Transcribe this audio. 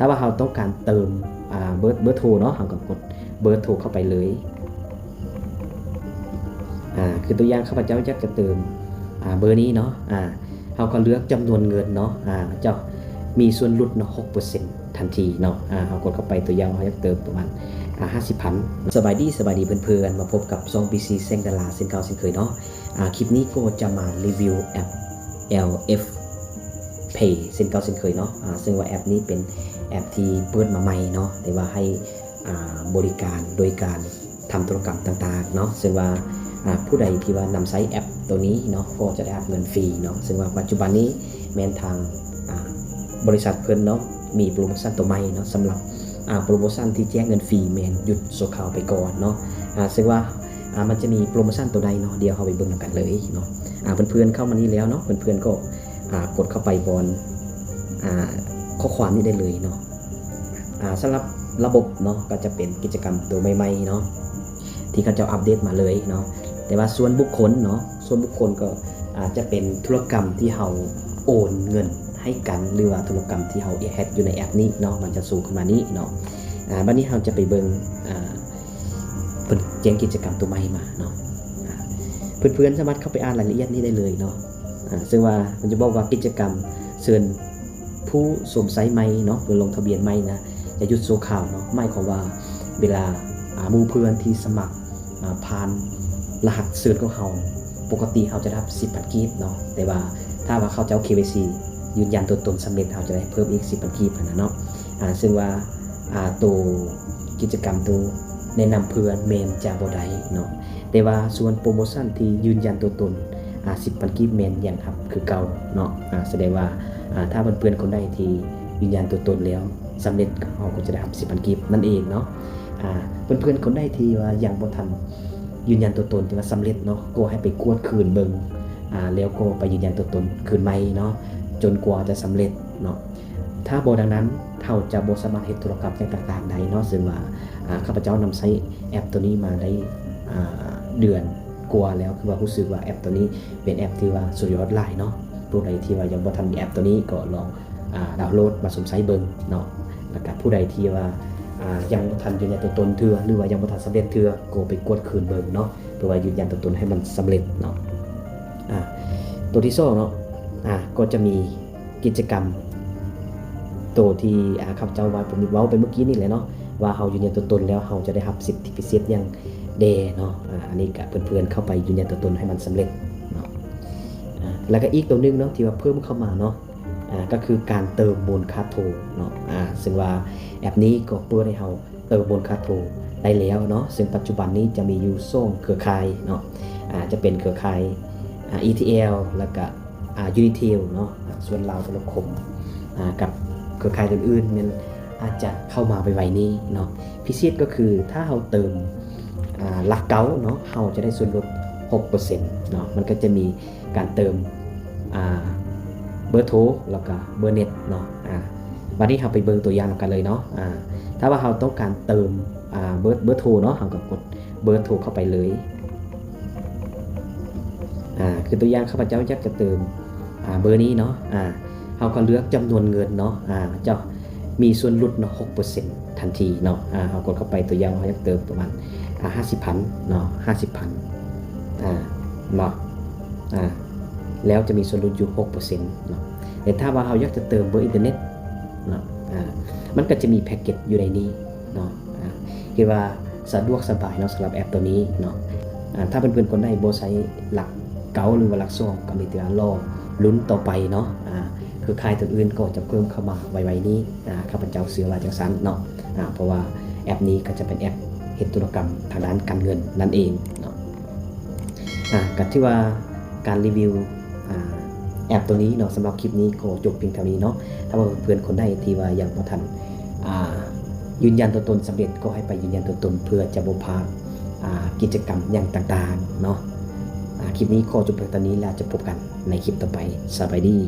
ຖ້າວ່າເຮົາຕ້ອງການເຕີມ ອ່າ ເບີ ເບີໂທເນາະ ເຮົາກໍກົດເບີໂທເຂົ້າໄປເລີຍ. ອ່າ ຄືຕົວຢ່າງ ຂ້າພະເຈົ້າຢາກຈະເຕີມ ອ່າ ເບີນີ້ເນາະ ອ່າ ເຮົາກໍເລືອກຈຳນວນເງິນເນາະ ອ່າ ຈະມີສ່ວນຫຼຸດເນາະ ຫົກເປີເຊັນທັນທີເນາະ. ອ່າ ເຮົາກົດເຂົ້າໄປ ຕົວຢ່າງ ເຮົາຢາກເຕີມປະມານ ອ່າ ຫ້າສິບພັນ. ສະບາຍດີ ສະບາຍດີເພື່ອນໆ ມາພົບກັບຊ່ອງ ບີ ຊີ ແສງດາລາ ເຊັ່ນເກົ່າເຊັ່ນເຄີຍເນາະ. ອ່າ ຄລິບນີ້ກໍຈະມາຣີວິວແອັບ ແອລ ເອັຟ ເພ ເຊັ່ນເກົ່າເຊັ່ນເຄີຍເນາະ. ອ່າ ເຊິ່ງວ່າແອັບນີ້ເປັນແອັບທີ່ເປີດມາໃໝ່ເນາະ ແຕ່ວ່າໃຫ້ ອ່າ ບໍລິການໂດຍການທຳທຸລະກຳຕ່າງໆເນາະ. ເຊິ່ງວ່າ ອ່າ ຜູ້ໃດທີ່ວ່ານຳໃຊ້ແອັບໂຕນີ້ເນາະ ກໍຈະໄດ້ຮັບເງິນຟຣີເນາະ. ເຊິ່ງວ່າປັດຈຸບັນນີ້ແມ່ນທາງ ອ່າ ບໍລິສັດເພິ່ນເນາະ ມີໂປຣໂມຊັນໂຕໃໝ່ເນາະ. ສຳລັບ ອ່າ ໂປຣໂມຊັນທີ່ແຈກເງິນຟຣີແມ່ນຢຸດຊົ່ວຄາວໄປກ່ອນເນາະ. ອ່າ ເຊິ່ງວ່າ ອ່າ ມັນຈະມີໂປຣໂມຊັນໂຕໃດເນາະ ດຽວເຮົາໄປເບິ່ງນຳກັນເລີຍເນາະ. ອ່າ ເພື່ອນໆເຂົ້າມານີ້ແລ້ວເນາະ ເພື່ອນໆກໍ ອ່າ ກົດເຂົ້າໄປບ່ອນ ອ່າ ຂໍ້ຄວາມນີ້ໄດ້ເລີຍເນາະ. ອ່າ ສຳລັບລະບົບເນາະ ກໍຈະເປັນກິດຈະກຳໂຕໃໝ່ໆເນາະ ທີ່ເຂົາເຈົ້າອັບເດດມາເລີຍເນາະ. ແຕ່ວ່າສ່ວນບຸກຄົນເນາະ ສ່ວນບຸກຄົນກໍ ອ່າ ຈະເປັນທຸລະກຳທີ່ເຮົາໂອນເງິນໃຫ້ກັນ ຫຼືວ່າທຸລະກຳທີ່ເຮົາເຮັດຢູ່ໃນແອັບນີ້ເນາະ ມັນຈະໂຊຂຶ້ນມານີ້ເນາະ. ອ່າ ບັດນີ້ເຮົາຈະໄປເບິ່ງ ອ່າ ເພິ່ນແຈ້ງກິດຈະກຳໂຕໃໝ່ມາເນາະ. ອ່າ ເພື່ອນໆສາມາດເຂົ້າໄປອ່ານລາຍລະອຽດນີ້ໄດ້ເລີຍເນາະ. ອ່າ ເຊິ່ງວ່າເພິ່ນຈະບອກວ່າກິດຈະກຳເຊີນຜູ້ຊົມໃຊ້ໃໝ່ເນາະ ເພື່ອລົງທະບຽນໃໝ່ນະ ຈະຢຸດຊົ່ວຄາວເນາະ. ໝາຍຄວາມວ່າເວລາ ອ່າ ໝູ່ເພື່ອນທີ່ສະໝັກ ອ່າ ຜ່ານລະຫັດເຊີນຂອງເຮົາ ປົກກະຕິເຮົາຈະໄດ້ຮັບສິບພັນກີບເນາະ ແຕ່ວ່າຖ້າວ່າເຂົາເຈົ້າ ເຄວາຍຊີ ຢືນຢັນຕົວຕົນສຳເລັດ ເຮົາຈະໄດ້ເພີ່ມອີກສິບພັນກີບຫັ້ນນະເນາະ. ອ່າ ເຊິ່ງວ່າ ອ່າ ໂຕກິດຈະກຳໂຕແນະນຳເພື່ອນແມ່ນຈະບໍ່ໄດ້ເນາະ ແຕ່ວ່າສ່ວນໂປຣໂມຊັນທີ່ຢືນຢັນຕົວຕົນ ອ່າ ສິບພັນກີບແມ່ນຍັງຮັບຄືເກົ່າເນາະ. ອ່າ ສະແດງວ່າ ອ່າ ຖ້າເພື່ອນໆຄົນໃດທີ່ຢືນຢັນຕົວຕົນແລ້ວສຳເລັດ ເຮົາກໍຈະໄດ້ຮັບສິບພັນກີບນັ້ນເອງເນາະ. ອ່າ ເພື່ອນໆຄົນໃດທີ່ວ່າຍັງບໍ່ທັນຢືນຢັນຕົວຕົນ ແຕ່ວ່າສຳເລັດເນາະ ກໍໃຫ້ໄປກວດຄືນເບິ່ງ ອ່າ ແລ້ວກໍໄປຢືນຢັນຕົວຕົນຄືນໃໝ່ເນາະ ຈົນກວ່າຈະສຳເລັດເນາະ. ຖ້າບໍ່ດັ່ງນັ້ນ ເຮົາຈະບໍ່ສາມາດເຮັດທຸລະກຳຫຍັງຕ່າງໆໄດ້ເນາະ. ເຊິ່ງວ່າ ອ່າ ຂ້າພະເຈົ້ານຳໃຊ້ແອັບໂຕນີ້ມາໄດ້ ອ່າ ເດືອນກວ່າແລ້ວ ຄືວ່າຮູ້ສຶກວ່າແອັບໂຕນີ້ເປັນແອັບທີ່ວ່າສຸດຍອດຫຼາຍເນາະ. ຜູ້ໃດທີ່ວ່າຍັງບໍ່ທັນມີແອັບໂຕນີ້ ກໍລອງ ອ່າ ດາວໂຫຼດມາຊົມໃຊ້ເບິ່ງເນາະ. ແລ້ວກະຜູ້ໃດທີ່ວ່າ ອ່າ ຍັງບໍ່ທັນຢືນຢັນຕົວຕົນເທື່ອ ຫຼືວ່າຍັງບໍ່ທັນສຳເລັດເທື່ອ ກໍໄປກວດຄືນເບິ່ງເນາະ ເພື່ອວ່າຢືນຢັນຕົວຕົນໃຫ້ມັນສຳເລັດເນາະ. ອ່າ ໂຕທີສອງເນາະ ອ່າ ກໍຈະມີ ກິດຈະກຳໂຕທີ່ ອ່າ ຂ້າພະເຈົ້າເວົ້າໄປ ເວົ້າໄປເມື່ອກີ້ນີ້ແຫຼະເນາະ ວ່າເຮົາຢືນຢັນຕົວຕົນແລ້ວ ເຮົາຈະໄດ້ຮັບສິດທິພິເສດຫຍັງແດ່ເນາະ. ອ່າ ອັນນີ້ກະເພື່ອນໆເຂົ້າໄປຢືນຢັນຕົວຕົນໃຫ້ມັນສຳເລັດເນາະ. ອ່າ ແລ້ວກະອີກໂຕໜຶ່ງເນາະ ທີ່ວ່າເພີ່ມເຂົ້າມາເນາະ ອ່າ ກໍຄືການເຕີມມູນຄ່າໂທເນາະ. ອ່າ ເຊິ່ງວ່າແອັບນີ້ກໍເປີດໃຫ້ເຮົາເຕີມມູນຄ່າໂທໄດ້ແລ້ວເນາະ. ເຊິ່ງປັດຈຸບັນນີ້ຈະມີຢູ່ສອງເຄືອຂ່າຍເນາະ ອ່າ ຈະເປັນເຄືອຂ່າຍ ອ່າ ອີທີແອລ ແລ້ວກະ ອ່າ ຢູນິເທວເນາະ ອ່າ ສ່ວນລາວໂທລະຄົມ ອ່າ ກັບເຄືອຂ່າຍອື່ນໆ ແມ່ນອາດຈະເຂົ້າມາໄວໆນີ້ເນາະ. ພິເສດກໍຄືຖ້າເຮົາເຕີມ ອ່າ ຫຼັກເກົ້າເນາະ ເຮົາຈະໄດ້ສ່ວນຫຼຸດຫົກເປີເຊັນເນາະ. ມັນກໍຈະມີການເຕີມ ອ່າ ເບີໂທ ແລ້ວກະເບີເນັດເນາະ. ອ່າ ບັດນີ້ເຮົາໄປເບິ່ງຕົວຢ່າງນຳກັນເລີຍເນາະ. ອ່າ ຖ້າວ່າເຮົາຕ້ອງການເຕີມ ອ່າ ເບີ ເບີໂທເນາະ ເຮົາກໍກົດ ເບີໂທເຂົ້າໄປເລີຍ. ອ່າ ຄືຕົວຢ່າງ ຂ້າພະເຈົ້າຢາກຈະເຕີມ ອ່າ ເບີນີ້ເນາະ ອ່າ ເຮົາກໍເລືອກຈຳນວນເງິນເນາະ ອ່າ ຈະມີສ່ວນຫຼຸດເນາະ ຫົກເປີເຊັນທັນທີເນາະ. ອ່າ ເຮົາກົດເຂົ້າໄປ ຕົວຢ່າງ ເຮົາຢາກເຕີມປະມານ ອ່າ ຫ້າສິບພັນເນາະ ຫ້າສິບພັນ ອ່າ ເນາະ ອ່າ ແລ້ວຈະມີສ່ວນຫຼຸດຢູ່ຫົກເປີເຊັນເນາະ. ແຕ່ຖ້າວ່າເຮົາຢາກຈະເຕີມເບີອິນເຕີເນັດເນາະ ອ່າ ມັນກໍຈະມີແພັກເກັດຢູ່ໃນນີ້ເນາະ. ອ່າ ຄິດວ່າສະດວກສະບາຍເນາະ ສຳລັບແອັບໂຕນີ້ເນາະ. ອ່າ ຖ້າເພື່ອນໆຄົນໃດບໍ່ໃຊ້ຫຼັກເກົ້າ ຫຼືວ່າຫຼັກສອງ ກໍມີແຕ່ວ່າລໍລຸ້ນຕໍ່ໄປເນາະ. ອ່າ ເຄືອຂ່າຍຕົວອື່ນກໍຈະເພີ່ມເຂົ້າມາໄວໆນີ້ ອ່າ ຂ້າພະເຈົ້າເຊື່ອວ່າຈັ່ງຊັ້ນເນາະ. ອ່າ ເພາະວ່າແອັບນີ້ກໍຈະເປັນແອັບເຮັດທຸລະກຳທາງດ້ານການເງິນນັ້ນເອງເນາະ. ອ່າ ກໍຖືວ່າການຣີວິວ ອ່າ ແອັບໂຕນີ້ເນາະ ສຳລັບຄລິບນີ້ຂໍຈົບພຽງເທົ່ານີ້ເນາະ. ຖ້າວ່າເພື່ອນໆຄົນໃດທີ່ວ່າຍັງບໍ່ທັນ ອ່າ ຢືນຢັນຕົວຕົນສຳເລັດ ກໍໃຫ້ໄປຢືນຢັນຕົວຕົນ ເພື່ອຈະບໍ່ພາດ ອ່າ ກິດຈະກຳຫຍັງຕ່າງໆເນາະ. ອ່າ ຄລິບນີ້ຂໍຈົບພຽງເທົ່ານີ້ ແລ້ວຈະພົບກັນໃນຄລິບຕໍ່ໄປ. ສະບາຍດີ.